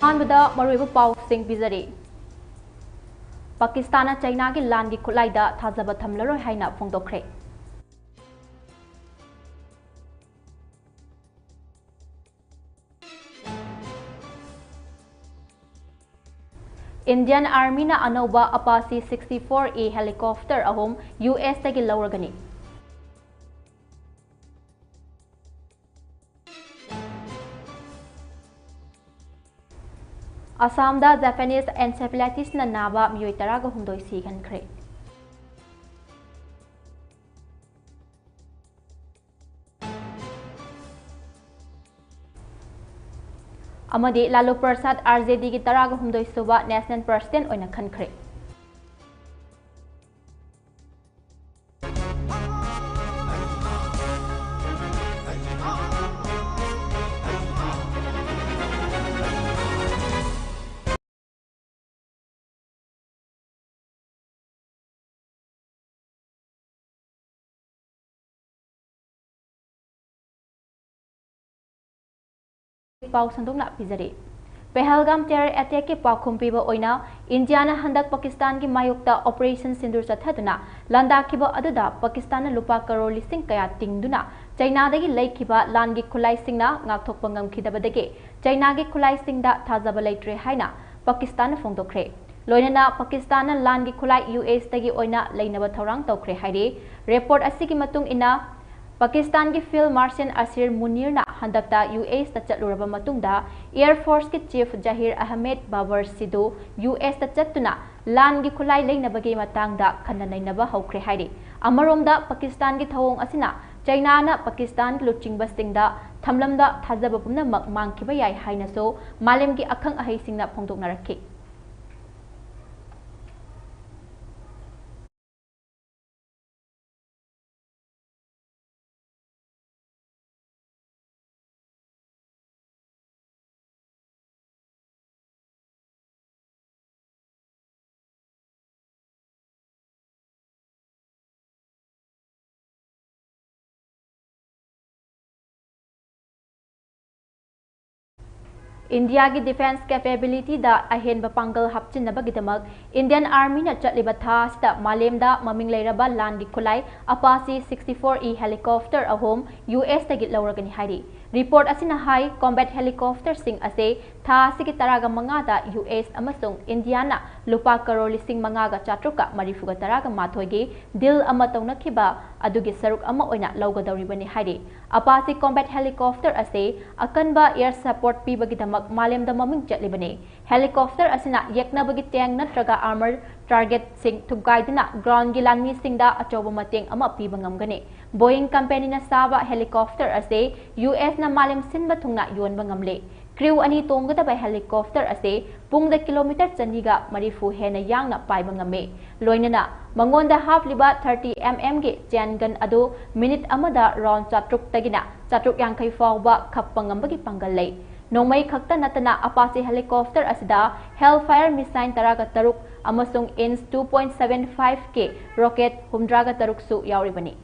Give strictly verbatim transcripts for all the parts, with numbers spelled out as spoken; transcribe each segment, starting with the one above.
ꯑꯍꯥꯟꯕꯗ ꯃꯔꯨꯑꯣꯏꯕ ꯄꯥꯎꯁꯤꯡ ꯄꯤꯖꯔꯤ꯫ ꯄꯥꯀꯤꯁꯇꯥꯟꯅ ꯆꯥꯏꯅꯥꯒꯤ ꯂꯥꯟꯒꯤ ꯈꯨꯠꯂꯥꯏꯗ ꯊꯥꯖꯕ ꯊꯝꯂꯔꯣꯏ ꯍꯥꯏꯅ ꯐꯣꯡꯗꯣꯛꯈ꯭ꯔꯦ꯫ Indian Armyꯅ ꯑꯅꯧꯕ Apache sixty four A helicopter ꯑꯍꯨꯝ U S ꯇꯒꯤ ꯂꯧꯔꯒꯅꯤ꯫ ꯑꯁꯥꯝꯗ Japanese encephalitisꯅ ꯅꯥꯕ ꯃꯤꯑꯣꯏ ꯇꯔꯥꯒ ꯍꯨꯝꯗꯣꯏ ꯁꯤꯍꯟꯈ꯭ꯔꯦ꯫ ꯑꯃꯗꯤ ꯂꯥꯂꯨ ꯄ꯭ꯔꯁꯥꯗ R J Dꯒꯤ ꯇꯔꯥꯒ ꯍꯨꯝꯗꯣꯏ ꯁꯨꯕ National President ꯑꯣꯏꯅ ꯈꯟꯈ꯭ꯔꯦ꯫ ꯄꯥꯎ ꯁꯟꯗꯣꯛꯅ ꯄꯤꯖꯔꯤ꯫ ꯄꯦꯍꯜꯒꯥꯝ terror attackꯀꯤ ꯄꯥꯎꯈꯨꯝ ꯄꯤꯕ ꯑꯣꯏꯅ ꯏꯟꯗꯤꯌꯥꯅ ꯍꯟꯗꯛ ꯄꯥꯀꯤꯁꯇꯥꯟꯒꯤ ꯃꯥꯌꯣꯛꯇ Operation Sindoor ꯆꯠꯊꯗꯨꯅ ꯂꯥꯟꯗꯥꯈꯤꯕ ꯑꯗꯨꯗ ꯄꯥꯀꯤꯁꯇꯥꯟꯅ ꯂꯨꯄꯥ ꯀꯔꯣꯔ ꯂꯤꯁꯤꯡ ꯀꯌꯥ ꯇꯤꯡꯗꯨꯅ ꯆꯥꯏꯅꯥꯗꯒꯤ ꯂꯩꯈꯤꯕ ꯂꯥꯟꯒꯤ ꯈꯨꯠꯂꯥꯏꯁꯤꯡꯅ ꯉꯥꯛꯊꯣꯛꯄ ꯉꯝꯈꯤꯗꯕꯗꯒꯤ ꯆꯥꯏꯅꯥꯒꯤ ꯈꯨꯠꯂꯥꯏꯁꯤꯡꯗ ꯊꯥꯖꯕ ꯂꯩꯇ꯭ꯔꯦ ꯍꯥꯏꯅ ꯄꯥꯀꯤꯁꯇꯥꯟꯅ ꯐꯣꯡꯗꯣꯛꯈ꯭ꯔꯦ꯫ ꯂꯣꯏꯅꯅ ꯄꯥꯀꯤꯁꯇꯥꯟꯅ ꯂꯥꯟꯒꯤ ꯈꯨꯠꯂꯥꯏ U S ꯇꯒꯤ ꯑꯣꯏꯅ ꯂꯩꯅꯕ ꯊꯧꯔꯥꯡ ꯇꯧꯈ꯭ꯔꯦ ꯍꯥꯏꯔꯤ꯫ Report ꯑꯁꯤꯒꯤ ꯃꯇꯨꯡ ꯏꯟꯅ, ꯄꯥꯀꯤꯁꯇꯥꯟꯒꯤ Field Marshal ꯑꯁꯤꯔ ꯃꯨꯅꯤꯔꯅ ꯍꯟꯗꯛꯇ U S ꯇ ꯆꯠꯂꯨꯔꯕ ꯃꯇꯨꯡꯗ, Air Forceꯀꯤ Chief ꯖꯍꯤꯔ ꯑꯍꯃꯦꯗ ꯕꯥꯕꯔ ꯁꯤꯗꯨ U S ꯇ ꯆꯠꯇꯨꯅ ꯂꯥꯟꯒꯤ ꯈꯨꯠꯂꯥꯏ ꯂꯩꯅꯕꯒꯤ ꯃꯇꯥꯡꯗ ꯈꯟꯅ ꯅꯩꯅꯕ ꯍꯧꯈ꯭ꯔꯦ ꯍꯥꯏꯔꯤ꯫ ꯑꯃꯔꯣꯝꯗ, ꯄꯥꯀꯤꯁꯇꯥꯟꯒꯤ ꯊꯧꯑꯣꯡ ꯑꯁꯤꯅ ꯆꯥꯏꯅꯥꯅ ꯄꯥꯀꯤꯁꯇꯥꯟꯒꯤ ꯂꯨꯆꯤꯡꯕꯁꯤꯡꯗ ꯊꯝꯂꯝꯕ ꯊꯥꯖꯕ ꯄꯨꯝꯅꯃꯛ ꯃꯥꯡꯈꯤꯕ ꯌꯥꯏ ꯍꯥꯏꯅꯁꯨ ꯃꯥꯂꯦꯝꯒꯤ ꯑꯈꯪ ꯑꯍꯩꯁꯤꯡꯅ ꯐꯣꯡꯗꯣꯛꯅꯔꯛꯈꯤ꯫ ꯏꯟꯗꯤꯌꯥꯒꯤ defence capabilityꯗ ꯑꯍꯦꯟꯕ ꯄꯥꯡꯒꯜ ꯍꯥꯞꯆꯤꯟꯅꯕꯒꯤꯗꯃꯛ Indian Armyꯅ ꯆꯠꯂꯤꯕ ꯊꯥ ꯑꯁꯤꯗ ꯃꯥꯂꯦꯝꯗ ꯃꯃꯤꯡ ꯂꯩꯔꯕ ꯂꯥꯟꯒꯤ ꯈꯨꯠꯂꯥꯏ Apache sixty-four E helicopter ꯑꯍꯨꯝ USꯇꯒꯤ ꯂꯧꯔꯒꯅꯤ ꯍꯥꯏꯔꯤ꯫ Report ꯑꯁꯤꯅ ꯍꯥꯏ, combat helicopterꯁꯤꯡ ꯑꯁꯤ ꯊꯥ ꯑꯁꯤꯒꯤ ꯇꯔꯥꯒ ꯃꯉꯥꯗ US ꯑꯃꯁꯨꯡ ꯏꯟꯗꯤꯌꯥꯅ ꯂꯨꯄꯥ ꯀꯔꯣꯔ ꯂꯤꯁꯤꯡ ꯃꯉꯥꯒ ꯆꯥꯇ꯭ꯔꯨꯛꯀ ꯃꯔꯤꯐꯨꯒ ꯇꯔꯥꯒ ꯃꯥꯊꯣꯏꯒꯤ deal ꯑꯃ ꯇꯧꯅꯈꯤꯕ ꯑꯗꯨꯒꯤ ꯁꯔꯨꯛ ꯑꯃ ꯑꯣꯏꯅ ꯂꯧꯒꯗꯧꯔꯤꯕꯅꯤ ꯍꯥꯏꯔꯤ꯫ Apache combat helicopter ꯑꯁꯤ ꯑꯀꯟꯕ air support ꯄꯤꯕꯒꯤꯗꯃꯛ ꯃꯥꯂꯦꯝꯗ ꯃꯃꯤꯡ ꯆꯠꯂꯤꯕꯅꯤ꯫ Helicopter ꯑꯁꯤꯅ ꯌꯦꯛꯅꯕꯒꯤ tank ꯅꯠꯇ꯭ꯔꯒ armor targetꯁꯤꯡ ꯊꯨꯒꯥꯏꯗꯨꯅ groundꯒꯤ ꯂꯥꯟꯃꯤꯁꯤꯡꯗ ꯑꯆꯧꯕ ꯃꯇꯦꯡ ꯑꯃ ꯄꯤꯕ ꯉꯝꯒꯅꯤ꯫ Boeing companyꯅ ꯁꯥꯕ helicopter ꯑꯁꯤ USꯅ ꯃꯥꯂꯦꯝ ꯁꯤꯟꯕ ꯊꯨꯡꯅ ꯌꯣꯟꯕ ꯉꯝꯂꯦ꯫ Crew ꯑꯅꯤ ꯇꯣꯡꯒꯗꯕ helicopter ꯑꯁꯤ ꯄꯨꯡꯗ kilometre ꯆꯅꯤꯒ ꯃꯔꯤꯐꯨ ꯍꯦꯟꯅ ꯌꯥꯡꯅ ꯄꯥꯏꯕ ꯉꯝꯃꯤ꯫ ꯂꯣꯏꯅꯅ ꯃꯉꯣꯟꯗ ꯍꯥꯞꯂꯤꯕ thirty mmꯒꯤ chain gun ꯑꯗꯨ minute ꯑꯃꯗ round ꯆꯥꯇ꯭ꯔꯨꯛꯇꯒꯤꯅ ꯆꯥꯇ꯭ꯔꯨꯛ ꯌꯥꯡꯈꯩ ꯐꯥꯎꯕ ꯈꯞꯄ ꯉꯝꯕꯒꯤ ꯄꯥꯡꯒꯜ ꯂꯩ꯫ ꯅꯣꯡꯃꯩ ꯈꯛꯇ ꯅꯠꯇꯅ Apache helicopter ꯑꯁꯤꯗ Hellfire missile ꯇꯔꯥꯒ ꯇꯔꯨꯛ ꯑꯃꯁꯨꯡ Inch two point seven five K rocket ꯍꯨꯝꯗ꯭ꯔꯥꯒ ꯇꯔꯨꯛꯁꯨ ꯌꯥꯎꯔꯤꯕꯅꯤ꯫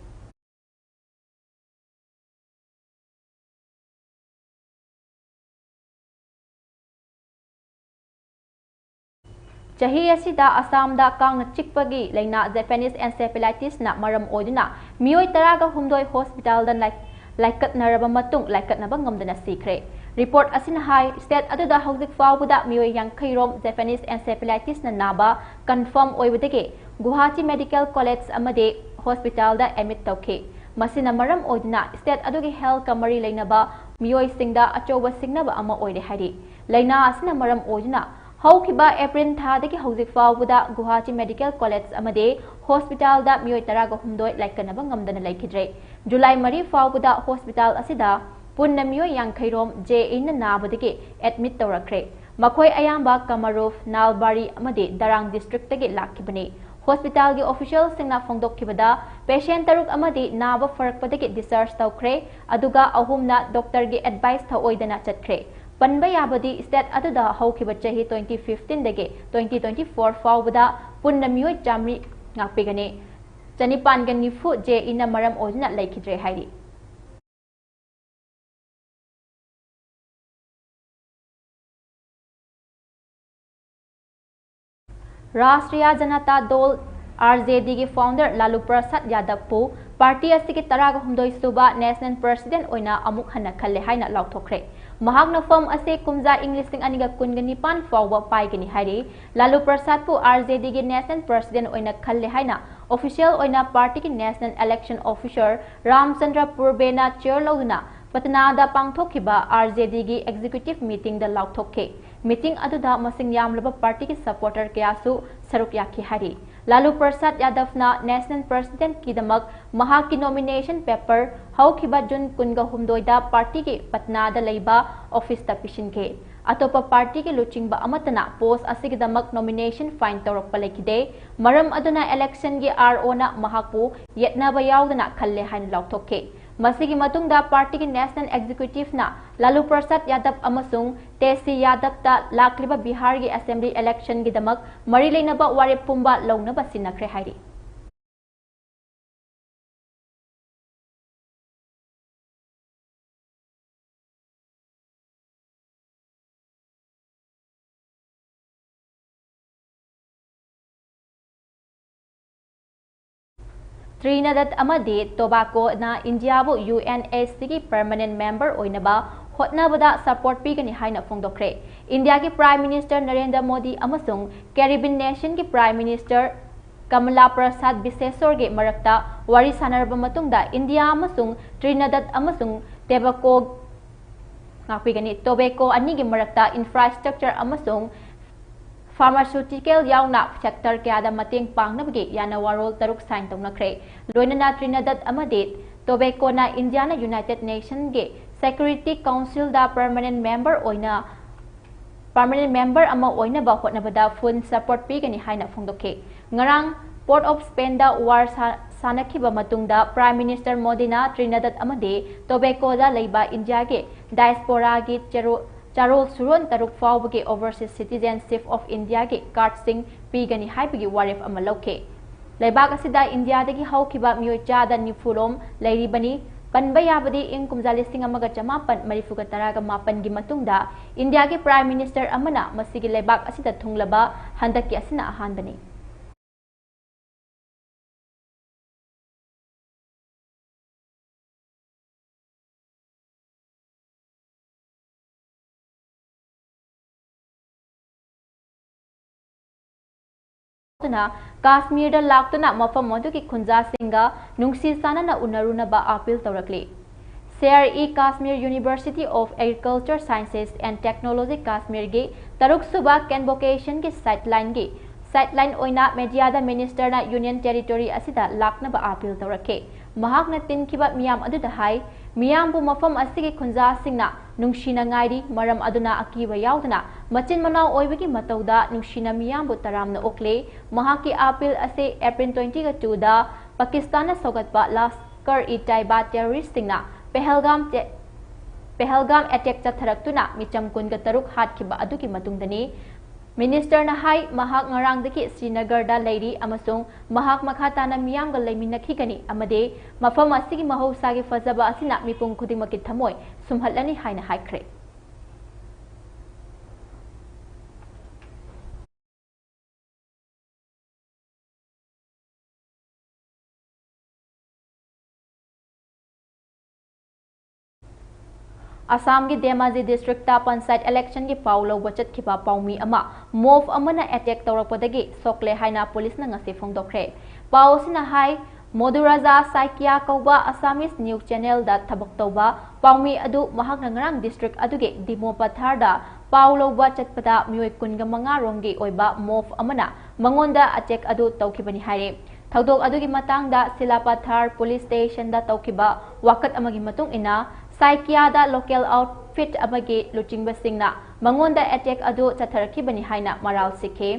ꯆꯍꯤ ꯑꯁꯤꯗ ꯑꯁꯥꯝꯗ ꯀꯥꯡꯅ ꯆꯤꯛꯄꯒꯤ ꯂꯥꯏꯅꯥ Japanese encephalitisꯅ ꯃꯔꯝ ꯑꯣꯏꯗꯨꯅ ꯃꯤꯑꯣꯏ ꯇꯔꯥꯒ ꯍꯨꯝꯗꯣꯏ hospitalꯗ ꯂꯥꯏ-, ꯂꯥꯏꯀꯠꯅꯔꯕ ꯃꯇꯨꯡ ꯂꯥꯏꯀꯠꯅꯕ ꯉꯝꯗꯅ ꯁꯤꯈ꯭ꯔꯦ꯫ Report ꯑꯁꯤꯅ ꯍꯥꯏ, state ꯑꯗꯨꯗ ꯍꯧꯖꯤꯛ ꯐꯥꯎꯕꯗ ꯃꯤꯑꯣꯏ ꯌꯥꯡꯈꯩ ꯔꯣꯝ Japanese encephalitisꯅ ꯅꯥꯕ confirm ꯑꯣꯏꯕꯗꯒꯤ ꯒꯨꯋꯥꯍꯥꯇꯤ Medical College ꯑꯃꯗꯤ hospitalꯗ admit ꯇꯧꯈꯤ꯫ ꯃꯁꯤꯅ ꯃꯔꯝ ꯑꯣꯏꯗꯨꯅ state ꯑꯗꯨꯒꯤ healthꯀ ꯃꯔꯤ ꯂꯩꯅꯕ ꯃꯤꯑꯣꯏꯁꯤꯡꯗ ꯑꯆꯧꯕ ꯁꯤꯡꯅꯕ ꯑꯃ ꯑꯣꯏꯔꯦ ꯍꯥꯏꯔꯤ꯫ ꯂꯥꯏꯅꯥ ꯑꯁꯤꯅ ꯃꯔꯝ ꯑꯣꯏꯗꯨꯅ ꯍꯧꯈꯤꯕ April ꯊꯥꯗꯒꯤ ꯍꯧꯖꯤꯛ ꯐꯥꯎꯕꯗ ꯒꯨꯋꯥꯍꯥꯇꯤ Medical College ꯑꯃꯗꯤ hospitalꯗ ꯃꯤꯑꯣꯏ ꯇꯔꯥꯒ ꯍꯨꯝꯗꯣꯏ ꯂꯥꯏꯀꯠꯅꯕ ꯉꯝꯗꯅ ꯂꯩꯈꯤꯗ꯭ꯔꯦ꯫ July ꯃꯔꯤ ꯐꯥꯎꯕꯗ hospital ꯑꯁꯤꯗ ꯄꯨꯟꯅ ꯃꯤꯑꯣꯏ ꯌꯥꯡꯈꯩ ꯔꯣꯝ JEꯅ ꯅꯥꯕꯗꯒꯤ admit ꯇꯧꯔꯛꯈ꯭ꯔꯦ꯫ ꯃꯈꯣꯏ ꯑꯌꯥꯝꯕ ꯀꯃꯔꯨꯐ, ꯅꯥꯜꯕꯥꯔꯤ ꯑꯃꯗꯤ ꯗꯔꯥꯡ districtꯇꯒꯤ ꯂꯥꯛꯈꯤꯕꯅꯤ꯫ Hospitalꯒꯤ officialꯁꯤꯡꯅ ꯐꯣꯡꯗꯣꯛꯈꯤꯕꯗ, patient ꯇꯔꯨꯛ ꯑꯃꯗꯤ ꯅꯥꯕ ꯐꯔꯛꯄꯗꯒꯤ discharge ꯇꯧꯈ꯭ꯔꯦ, ꯑꯗꯨꯒ ꯑꯍꯨꯝꯅ doctorꯒꯤ advice ꯊꯧꯑꯣꯏꯗꯅ ꯆꯠꯈ꯭ꯔꯦ꯫ ꯄꯟꯕ ꯌꯥꯕꯗꯤ, state ꯑꯗꯨꯗ ꯍꯧꯈꯤꯕ ꯆꯍꯤ twenty fifteenꯗꯒꯤ twenty twenty-four ꯐꯥꯎꯕꯗ ꯄꯨꯟꯅ ꯃꯤꯑꯣꯏ ꯆꯥꯃꯔꯤ ꯉꯥꯛꯄꯤꯒꯅꯤ꯫ ꯆꯅꯤꯄꯥꯟꯒ ꯅꯤꯐꯨ JEꯅ ꯃꯔꯝ ꯑꯣꯏꯗꯨꯅ ꯂꯩꯈꯤꯗ꯭ꯔꯦ ꯍꯥꯏꯔꯤ꯫ ꯔꯥꯁꯇ꯭ꯔꯤꯌꯥ ꯖꯅꯇꯥ ꯗꯣꯜ, RJD ꯒꯤ founder ꯂꯥꯂꯨ ꯄ꯭ꯔꯁꯥꯗ ꯌꯥꯗꯕꯄꯨ ꯄꯥꯔꯇꯤ ꯑꯁꯤꯒꯤ ꯇꯔꯥꯒ ꯍꯨꯝꯗꯣꯏ ꯁꯨꯕ national president ꯑꯣꯏꯅ ꯑꯃꯨꯛ ꯍꯟꯅ ꯈꯜꯂꯦ ꯍꯥꯏꯅ ꯂꯥꯎꯊꯣꯛꯈ꯭ꯔꯦ꯫ ꯃꯍꯥꯛꯅ ꯐꯝ ꯑꯁꯤ ꯀꯨꯝꯖꯥ ꯏꯪ ꯂꯤꯁꯤꯡ ꯑꯅꯤꯒ ꯀꯨꯟꯒ ꯅꯤꯄꯥꯟ ꯐꯥꯎꯕ ꯄꯥꯏꯒꯅꯤ ꯍꯥꯏꯔꯤ꯫ ꯂꯥꯂꯨ ꯄ꯭ꯔꯁꯥꯗꯄꯨ RJD ꯒꯤ national president ꯑꯣꯏꯅ ꯈꯜꯂꯦ ꯍꯥꯏꯅ official ꯑꯣꯏꯅ ꯄꯥꯔꯇꯤꯒꯤ national election officer ꯔꯥꯝꯆꯟꯗ꯭ꯔ ꯄꯨꯔꯕꯦꯅ chair ꯂꯧꯗꯨꯅ ꯄꯇꯅꯥꯗ ꯄꯥꯡꯊꯣꯛꯈꯤꯕ RJD ꯒꯤ executive meeting ꯗ ꯂꯥꯎꯊꯣꯛꯈꯤ꯫ Meeting ꯑꯗꯨꯗ ꯃꯁꯤꯡ ꯌꯥꯝꯂꯕ ꯄꯥꯔꯇꯤꯒꯤ supporter ꯀꯌꯥꯁꯨ ꯁꯔꯨꯛ ꯌꯥꯈꯤ ꯍꯥꯏꯔꯤ꯫ ꯂꯥꯂꯨ ꯄ꯭ꯔꯁꯥꯗ ꯌꯥꯗꯕꯅ national president ꯀꯤꯗꯃꯛ ꯃꯍꯥꯛꯀꯤ nomination paper ꯍꯧꯈꯤꯕ ꯖꯨꯟ ꯀꯨꯟꯒ ꯍꯨꯝꯗꯣꯏꯗ ꯄꯥꯔꯇꯤꯒꯤ ꯄꯇꯅꯥꯗ ꯂꯩꯕ office ꯇ ꯄꯤꯁꯤꯟꯈꯤ꯫ ꯑꯇꯣꯞꯄ ꯄꯥꯔꯇꯤꯒꯤ ꯂꯨꯆꯤꯡꯕ ꯑꯃꯠꯇꯅ post ꯑꯁꯤꯒꯤꯗꯃꯛ nomination file ꯇꯧꯔꯛꯄ ꯂꯩꯈꯤꯗꯦ꯫ ꯃꯔꯝ ꯑꯗꯨꯅ election ꯒꯤ RO ꯅ ꯃꯍꯥꯛꯄꯨ ꯌꯦꯠꯅꯕ ꯌꯥꯎꯗꯅ ꯈꯜꯂꯦ ꯍꯥꯏꯅ ꯂꯥꯎꯊꯣꯛꯈꯤ꯫ ꯃꯁꯤꯒꯤ ꯃꯇꯨꯡꯗ ꯄꯥꯔꯇꯤꯒꯤ national executive ꯅ ꯂꯥꯂꯨ ꯄ꯭ꯔꯁꯥꯗ ꯌꯥꯗꯕ ꯑꯃꯁꯨꯡ ꯇꯦꯖꯁꯤ ꯌꯥꯗꯕꯇ ꯂꯥꯛꯂꯤꯕ ꯕꯤꯍꯥꯔꯒꯤ assembly election ꯒꯤꯗꯃꯛ ꯃꯔꯤ ꯂꯩꯅꯕ ꯋꯥꯔꯦꯞ ꯄꯨꯝꯕ ꯂꯧꯅꯕ ꯁꯤꯟꯅꯈ꯭ꯔꯦ ꯍꯥꯏꯔꯤ꯫ ꯇ꯭ꯔꯤꯅꯗꯠ ꯑꯃꯗꯤ ꯇꯣꯕꯥꯀꯣꯅ ꯏꯟꯗꯤꯌꯥꯕꯨ UNHC ꯒꯤ permanent member ꯑꯣꯏꯅꯕ ꯍꯣꯠꯅꯕꯗ support ꯄꯤꯒꯅꯤ ꯍꯥꯏꯅ ꯐꯣꯡꯗꯣꯛꯈ꯭ꯔꯦ꯫ ꯏꯟꯗꯤꯌꯥꯒꯤ Prime Minister ꯅꯔꯦꯟꯗ꯭ꯔ ꯃꯣꯗꯤ ꯑꯃꯁꯨꯡ Caribbean nation ꯒꯤ Prime Minister ꯀꯃꯂꯥ ꯄ꯭ꯔꯁꯥꯗ ꯕꯤꯁꯦꯁꯣꯔꯒꯤ ꯃꯔꯛꯇ ꯋꯥꯔꯤ ꯁꯥꯟꯅꯔꯕ ꯃꯇꯨꯡꯗ ꯏꯟꯗꯤꯌꯥ ꯑꯃꯁꯨꯡ ꯇ꯭ꯔꯤꯅꯗꯠ ꯑꯃꯁꯨꯡ ꯇꯦꯕꯥꯀꯣ, ꯉꯥꯛꯄꯤꯒꯅꯤ, ꯇꯣꯕꯦꯀꯣ ꯑꯅꯤꯒꯤ ꯃꯔꯛꯇ infrastructure ꯑꯃꯁꯨꯡ pharmaceutical ꯌꯥꯎꯅ sector ꯀꯌꯥꯗ ꯃꯇꯦꯡ ꯄꯥꯡꯅꯕꯒꯤ ꯌꯥꯅꯋꯥꯔꯣꯜ ꯇꯔꯨꯛ sign ꯇꯧꯅꯈ꯭ꯔꯦ꯫ ꯂꯣꯏꯅꯅ ꯇ꯭ꯔꯤꯅꯗꯠ ꯑꯃꯗꯤ ꯇꯣꯕꯦꯀꯣꯅ ꯏꯟꯗꯤꯌꯥꯅ United Nation ꯒꯤ Security Council ꯗ permanent member ꯑꯣꯏꯅ permanent member ꯑꯃ ꯑꯣꯏꯅꯕ ꯍꯣꯠꯅꯕꯗ full support ꯄꯤꯒꯅꯤ ꯍꯥꯏꯅ ꯐꯣꯡꯗꯣꯛꯈꯤ꯫ ꯉꯔꯥꯡ Port of Spain the war ꯁꯥ-, ꯁꯥꯟꯅꯈꯤꯕ ꯃꯇꯨꯡꯗ Prime Minister ꯃꯣꯗꯤꯅ ꯇ꯭ꯔꯤꯅꯗꯠ ꯑꯃꯗꯤ ꯇꯣꯕꯦꯀꯣꯗ ꯂꯩꯕ ꯏꯟꯗꯤꯌꯥꯒꯤ diaspora ꯒꯤ ꯆꯔꯣ-, ꯆꯥꯔꯣꯜ ꯁꯨꯔꯣꯟ ꯇꯔꯨꯛ ꯐꯥꯎꯕꯒꯤ Overseas Citizenship of India ꯒꯤ card ꯁꯤꯡ ꯄꯤꯒꯅꯤ ꯍꯥꯏꯕꯒꯤ ꯋꯥꯔꯦꯞ ꯑꯃ ꯂꯧꯈꯤ꯫ ꯂꯩꯕꯥꯛ ꯑꯁꯤꯗ ꯏꯟꯗꯤꯌꯥꯗꯒꯤ ꯍꯧꯈꯤꯕ ꯃꯤꯑꯣꯏ ꯆꯥꯗ ꯅꯤꯐꯨ ꯔꯣꯝ ꯂꯩꯔꯤꯕꯅꯤ꯫ ꯄꯟꯕ ꯌꯥꯕꯗꯤ ꯏꯪ ꯀꯨꯝꯖꯥ ꯂꯤꯁꯤꯡ ꯑꯃꯒ ꯆꯃꯥꯄꯟ ꯃꯔꯤꯐꯨꯒ ꯇꯔꯥꯒ ꯃꯥꯄꯟꯒꯤ ꯃꯇꯨꯡꯗ ꯏꯟꯗꯤꯌꯥꯒꯤ Prime Minister ꯑꯃꯅ ꯃꯁꯤꯒꯤ ꯂꯩꯕꯥꯛ ꯑꯁꯤꯗ ꯊꯨꯡꯂꯕ ꯍꯟꯗꯛꯀꯤ ꯑꯁꯤꯅ ꯑꯍꯥꯟꯕꯅꯤ꯫ ꯇꯨꯅ ꯀꯥꯁꯃꯤꯔꯗ ꯂꯥꯛꯇꯨꯅ ꯃꯐꯝ ꯑꯗꯨꯒꯤ ꯈꯨꯟꯖꯥꯁꯤꯡꯒ ꯅꯨꯡꯁꯤ ꯆꯥꯟꯅꯅ ꯎꯅꯔꯨꯅꯕ appeal ꯇꯧꯔꯛꯂꯤ꯫ Sher e Kashmir University of Agriculture Sciences and Technology ꯀꯥꯁꯃꯤꯔꯒꯤ ꯇꯔꯨꯛꯁꯨꯕ convocationꯒꯤ sideline ꯒꯤ sideline ꯑꯣꯏꯅ media ꯗ minister ꯅ Union Territory ꯑꯁꯤꯗ ꯂꯥꯛꯅꯕ appeal ꯇꯧꯔꯛꯈꯤ꯫ ꯃꯍꯥꯛꯅ ꯇꯤꯟꯈꯤꯕ ꯃꯤꯌꯥꯝ ꯑꯗꯨꯗ ꯍꯥꯏ, ꯃꯤꯌꯥꯝꯕꯨ ꯃꯐꯝ ꯑꯁꯤꯒꯤ ꯈꯨꯟꯖꯥꯁꯤꯡꯅ ꯅꯨꯡꯁꯤꯅ ꯉꯥꯏꯔꯤ, ꯃꯔꯝ ꯑꯗꯨꯅ ꯑꯀꯤꯕ ꯌꯥꯎꯗꯅ ꯃꯆꯤꯟ ꯃꯅꯥꯎ ꯑꯣꯏꯕꯒꯤ ꯃꯇꯧꯗ ꯅꯨꯡꯁꯤꯅ ꯃꯤꯌꯥꯝꯕꯨ ꯇꯔꯥꯝꯅ ꯑꯣꯛꯂꯦ꯫ ꯃꯍꯥꯛꯀꯤ appeal ꯑꯁꯤ April twenty two ꯗ ꯄꯥꯀꯤꯁꯇꯥꯟꯅ ꯁꯧꯒꯠꯄ ꯂꯁꯀꯔ ꯏ ꯇꯥꯏꯕꯥ terrorist ꯁꯤꯡꯅ ꯄꯦꯍꯜꯒꯥꯝ ꯆꯦ-, ꯄꯦꯍꯜꯒꯥꯝ attack ꯆꯠꯊꯔꯛꯇꯨꯅ ꯃꯤꯆꯝ ꯀꯨꯟꯒ ꯇꯔꯨꯛ ꯍꯥꯠꯈꯤꯕ ꯑꯗꯨꯒꯤ ꯃꯇꯨꯡꯗꯅꯤ꯫ Minister ꯅ ꯍꯥꯏ, ꯃꯍꯥꯛ ꯉꯔꯥꯡꯗꯒꯤ ꯁ꯭ꯔꯤꯅꯒꯔꯗ ꯂꯩꯔꯤ ꯑꯃꯁꯨꯡ ꯃꯍꯥꯛ ꯃꯈꯥ ꯇꯥꯅ ꯃꯤꯌꯥꯝꯒ ꯂꯩꯃꯤꯟꯅꯈꯤꯒꯅꯤ ꯑꯃꯗꯤ ꯃꯐꯝ ꯑꯁꯤꯒꯤ ꯃꯍꯧꯁꯥꯒꯤ ꯐꯖꯕ ꯑꯁꯤꯅ ꯃꯤꯄꯨꯝ ꯈꯨꯗꯤꯡꯃꯛꯀꯤ ꯊꯃꯣꯏ ꯁꯨꯝꯍꯠꯂꯅꯤ ꯍꯥꯏꯅ ꯍꯥꯏꯈ꯭ꯔꯦ꯫ ꯑꯁꯥꯝꯒꯤ ꯙꯦꯃꯥꯖꯤ district ꯇ ꯄꯟꯆꯥꯌꯠ election ꯒꯤ ꯄꯥꯎ ꯂꯧꯕ ꯆꯠꯈꯤꯕ ꯄꯥꯎꯃꯤ ꯑꯃ mob ꯑꯃꯅ attack ꯇꯧꯔꯛꯄꯗꯒꯤ ꯁꯣꯛꯂꯦ ꯍꯥꯏꯅ ꯄꯨꯂꯤꯁꯅ ꯉꯁꯤ ꯐꯣꯡꯗꯣꯛꯈ꯭ꯔꯦ꯫ ꯄꯥꯎ ꯑꯁꯤꯅ ꯍꯥꯏ, ꯃꯣꯗꯨꯔꯥꯖꯥ ꯁꯥꯏꯀꯤꯌꯥ ꯀꯧꯕ Assamese news channel ꯗ ꯊꯕꯛ ꯇꯧꯕ ꯄꯥꯎꯃꯤ ꯑꯗꯨ ꯃꯍꯥꯛꯅ ꯉꯔꯥꯡ district ꯑꯗꯨꯒꯤ ꯗꯤꯃꯣ ꯄꯊꯥꯔꯗ ꯄꯥꯎ ꯂꯧꯕ ꯆꯠꯄꯗ ꯃꯤꯑꯣꯏ ꯀꯨꯟꯒ ꯃꯉꯥ ꯔꯣꯝꯒꯤ ꯑꯣꯏꯕ mob ꯑꯃꯅ ꯃꯉꯣꯟꯗ attack ꯑꯗꯨ ꯇꯧꯈꯤꯕꯅꯤ ꯍꯥꯏꯔꯦ꯫ ꯊꯧꯗꯣꯛ ꯑꯗꯨꯒꯤ ꯃꯇꯥꯡꯗ ꯁꯤꯂꯥꯄꯊꯥꯔ police station ꯗ ꯇꯧꯈꯤꯕ ꯋꯥꯀꯠ ꯑꯃꯒꯤ ꯃꯇꯨꯡ ꯏꯟꯅ, ꯁꯥꯏꯀꯤꯌꯥꯗ local outfit ꯑꯃꯒꯤ ꯂꯨꯆꯤꯡꯕꯁꯤꯡꯅ ꯃꯉꯣꯟꯗ attack ꯑꯗꯨ ꯆꯠꯊꯔꯛꯈꯤꯕꯅꯤ ꯍꯥꯏꯅ ꯃꯔꯥꯜ ꯁꯤꯈꯤ꯫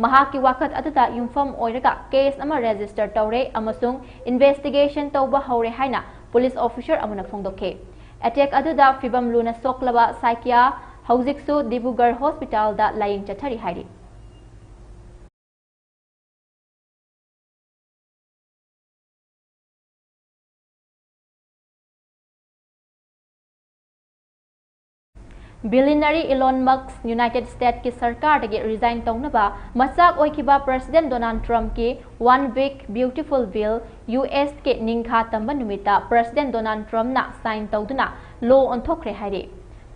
ꯃꯍꯥꯛꯀꯤ ꯋꯥꯀꯠ ꯑꯗꯨꯗ ꯌꯨꯝꯐꯝ ꯑꯣꯏꯔꯒ case ꯑꯃ register ꯇꯧꯔꯦ ꯑꯃꯁꯨꯡ investigation ꯇꯧꯕ ꯍꯧꯔꯦ ꯍꯥꯏꯅ police officer ꯑꯃꯅ ꯐꯣꯡꯗꯣꯛꯈꯤ꯫ Attack ꯑꯗꯨꯗ ꯐꯤꯚꯝ ꯂꯨꯅ ꯁꯣꯛꯂꯕ ꯁꯥꯏꯀꯤꯌꯥ ꯍꯧꯖꯤꯛꯁꯨ ꯗꯤꯕ꯭ꯔꯨꯒꯔ hospital ꯗ ꯂꯥꯌꯦꯡ ꯆꯠꯊꯔꯤ ꯍꯥꯏꯔꯤ꯫ Billionaire Elon Musk United Statesꯀꯤ ꯁꯔꯀꯥꯔꯗꯒꯤ resign ꯇꯧꯅꯕ ꯃꯆꯥꯛ ꯑꯣꯏꯈꯤꯕ President Donald Trumpꯀꯤ One Big Beautiful Bill, USꯀꯤ ꯅꯤꯡꯈꯥ ꯇꯝꯕ ꯅꯨꯃꯤꯠꯇ President Donald Trumpꯅ sign ꯇꯧꯗꯨꯅ law ꯑꯣꯟꯊꯣꯛꯈ꯭ꯔꯦ ꯍꯥꯏꯔꯤ꯫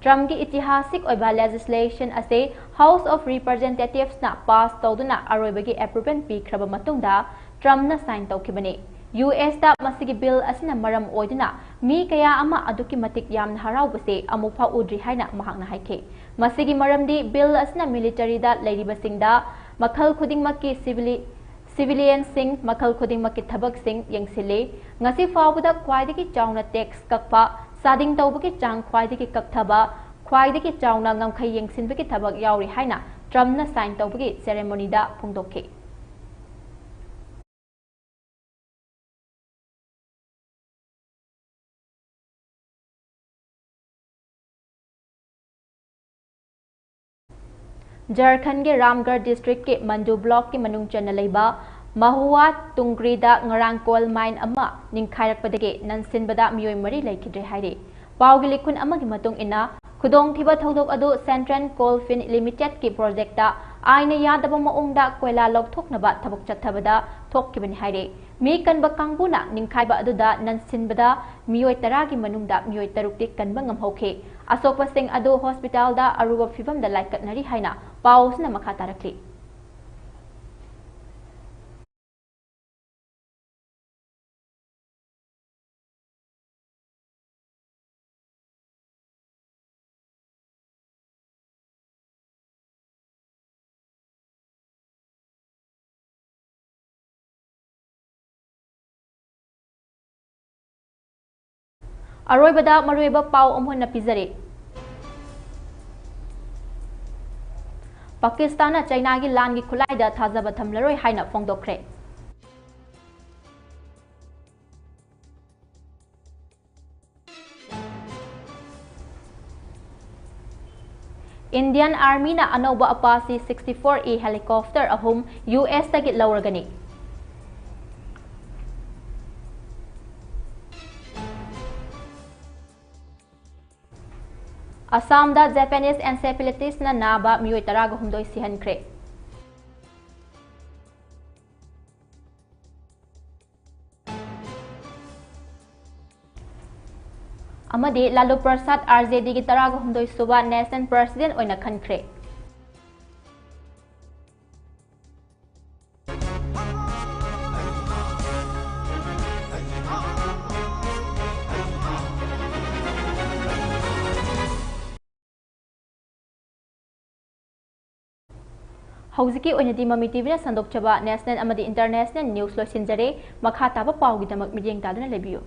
Trumpꯀꯤ ꯏꯇꯤꯍꯥꯁꯤꯛ ꯑꯣꯏꯕ legislation ꯑꯁꯤ House of Representativesꯅ pass ꯇꯧꯗꯨꯅ ꯑꯔꯣꯏꯕꯒꯤ approval ꯄꯤꯈ꯭ꯔꯕ ꯃꯇꯨꯡꯗ Trumpꯅ sign ꯇꯧꯈꯤꯕꯅꯤ꯫ USꯇ ꯃꯁꯤꯒꯤ bill ꯑꯁꯤꯅ ꯃꯔꯝ ꯑꯣꯏꯗꯨꯅ ꯃꯤ ꯀꯌꯥ ꯑꯃ ꯑꯗꯨꯛꯀꯤ ꯃꯇꯤꯛ ꯌꯥꯝꯅ ꯍꯔꯥꯎꯕꯁꯦ ꯑꯃꯨꯛ ꯐꯥꯎ ꯎꯗ꯭ꯔꯤ ꯍꯥꯏꯅ ꯃꯍꯥꯛꯅ ꯍꯥꯏꯈꯤ꯫ ꯃꯁꯤꯒꯤ ꯃꯔꯝꯗꯤ bill ꯑꯁꯤꯅ militaryꯗ ꯂꯩꯔꯤꯕꯁꯤꯡꯗ ꯃꯈꯜ ꯈꯨꯗꯤꯡꯃꯛꯀꯤ civili-, civilianꯁꯤꯡ ꯃꯈꯜ ꯈꯨꯗꯤꯡꯃꯛꯀꯤ ꯊꯕꯛꯁꯤꯡ ꯌꯦꯡꯁꯤꯜꯂꯤ꯫ ꯉꯁꯤ ꯐꯥꯎꯕꯗ ꯈ꯭ꯋꯥꯏꯗꯒꯤ ꯆꯥꯎꯅ tax ꯀꯛꯄ, ꯆꯥꯗꯤꯡ ꯇꯧꯕꯒꯤ ꯆꯥꯡ ꯈ꯭ꯋꯥꯏꯗꯒꯤ ꯀꯛꯊꯕ, ꯈ꯭ꯋꯥꯏꯗꯒꯤ ꯆꯥꯎꯅ ꯉꯝꯈꯩ ꯌꯦꯡꯁꯤꯟꯕꯒꯤ ꯊꯕꯛ ꯌꯥꯎꯔꯤ ꯍꯥꯏꯅ Trumpꯅ sign ꯇꯧꯕꯒꯤ ceremonyꯗ ꯐꯣꯡꯗꯣꯛꯈꯤ꯫ ꯖꯔꯈꯟꯒꯤ ꯔꯥꯝꯒꯔ districtꯀꯤ ꯃꯟꯗꯨ blockꯀꯤ ꯃꯅꯨꯡ ꯆꯟꯅ ꯂꯩꯕ ꯃꯍꯨꯋꯥ ꯇꯨꯡꯒ꯭ꯔꯤꯗ ꯉꯔꯥꯡ coal mine ꯑꯃ ꯅꯤꯡꯈꯥꯏꯔꯛꯄꯗꯒꯤ ꯅꯟꯁꯤꯟꯕꯗ ꯃꯤꯑꯣꯏ ꯃꯔꯤ ꯂꯩꯈꯤꯗ꯭ꯔꯦ ꯍꯥꯏꯔꯤ꯫ ꯄꯥꯎꯒꯤ ꯂꯤꯈꯨꯟ ꯑꯃꯒꯤ ꯃꯇꯨꯡ ꯏꯟꯅ, ꯈꯨꯗꯣꯡꯊꯤꯕ ꯊꯧꯗꯣꯛ ꯑꯗꯨ Central Coalfields Limitedꯀꯤ projectꯇ ꯑꯥꯏꯟꯅ ꯌꯥꯗꯕ ꯃꯑꯣꯡꯗ ꯀꯣꯏꯂꯥ ꯂꯧꯊꯣꯛꯅꯕ ꯊꯕꯛ ꯆꯠꯊꯕꯗ ꯊꯣꯛꯈꯤꯕꯅꯤ ꯍꯥꯏꯔꯤ꯫ ꯃꯤ ꯀꯟꯕ ꯀꯥꯡꯕꯨꯅ ꯅꯤꯡꯈꯥꯏꯕ ꯑꯗꯨꯗ ꯅꯟꯁꯤꯟꯕꯗ ꯃꯤꯑꯣꯏ ꯇꯔꯥꯒꯤ ꯃꯅꯨꯡꯗ ꯃꯤꯑꯣꯏ ꯇꯔꯨꯛꯇꯤ ꯀꯟꯕ ꯉꯝꯍꯧꯈꯤ꯫ ꯑꯁꯣꯛꯄꯁꯤꯡ ꯑꯗꯨ hospitalꯗ ꯑꯔꯨꯕ ꯐꯤꯚꯝꯗ ꯂꯥꯏꯀꯠꯅꯔꯤ ꯍꯥꯏꯅ ꯄꯥꯎ ꯑꯁꯤꯅ ꯃꯈꯥ ꯇꯥꯔꯛꯂꯤ꯫ ꯑꯔꯣꯏꯕꯗ ꯃꯔꯨꯑꯣꯏꯕ ꯄꯥꯎ ꯑꯃꯨꯛ ꯍꯟꯅ ꯄꯤꯖꯔꯤ꯫ ꯄꯥꯀꯤꯁꯇꯥꯟꯅ ꯆꯩꯅꯥꯒꯤ ꯂꯥꯟꯒꯤ ꯈꯨꯠꯂꯥꯏꯗ ꯊꯥꯖꯕ ꯊꯝꯂꯔꯣꯏ ꯍꯥꯏꯅ ꯐꯣꯡꯗꯣꯛꯈ꯭ꯔꯦ꯫ Indian Armyꯅ ꯑꯅꯧꯕ Apache sixty-four A helicopter ꯑꯍꯨꯝ USꯇꯒꯤ ꯂꯧꯔꯒꯅꯤ꯫ ꯑꯁꯥꯝꯗ Japanese encephalitisꯅ ꯅꯥꯕ ꯃꯤꯑꯣꯏ ꯇꯔꯥꯒ ꯍꯨꯝꯗꯣꯏ ꯁꯤꯍꯟꯈ꯭ꯔꯦ꯫ ꯑꯃꯗꯤ ꯂꯥꯂꯨ ꯄ꯭ꯔꯁꯥꯗ RJDꯒꯤ ꯇꯔꯥꯒ ꯍꯨꯝꯗꯣꯏ ꯁꯨꯕ National President ꯑꯣꯏꯅ ꯈꯟꯈ꯭ꯔꯦ꯫ ꯍꯧꯖꯤꯛꯀꯤ ꯑꯣꯏꯅꯗꯤ ꯃꯃꯤ TVꯅ ꯁꯟꯗꯣꯛꯆꯕ national ꯑꯃꯗꯤ international news ꯂꯣꯏꯁꯤꯟꯖꯔꯦ꯫ ꯃꯈꯥ ꯇꯥꯕ ꯄꯥꯎꯒꯤꯗꯃꯛ ꯃꯤꯠꯌꯦꯡ ꯇꯥꯗꯨꯅ ꯂꯩꯕꯤꯌꯨ꯫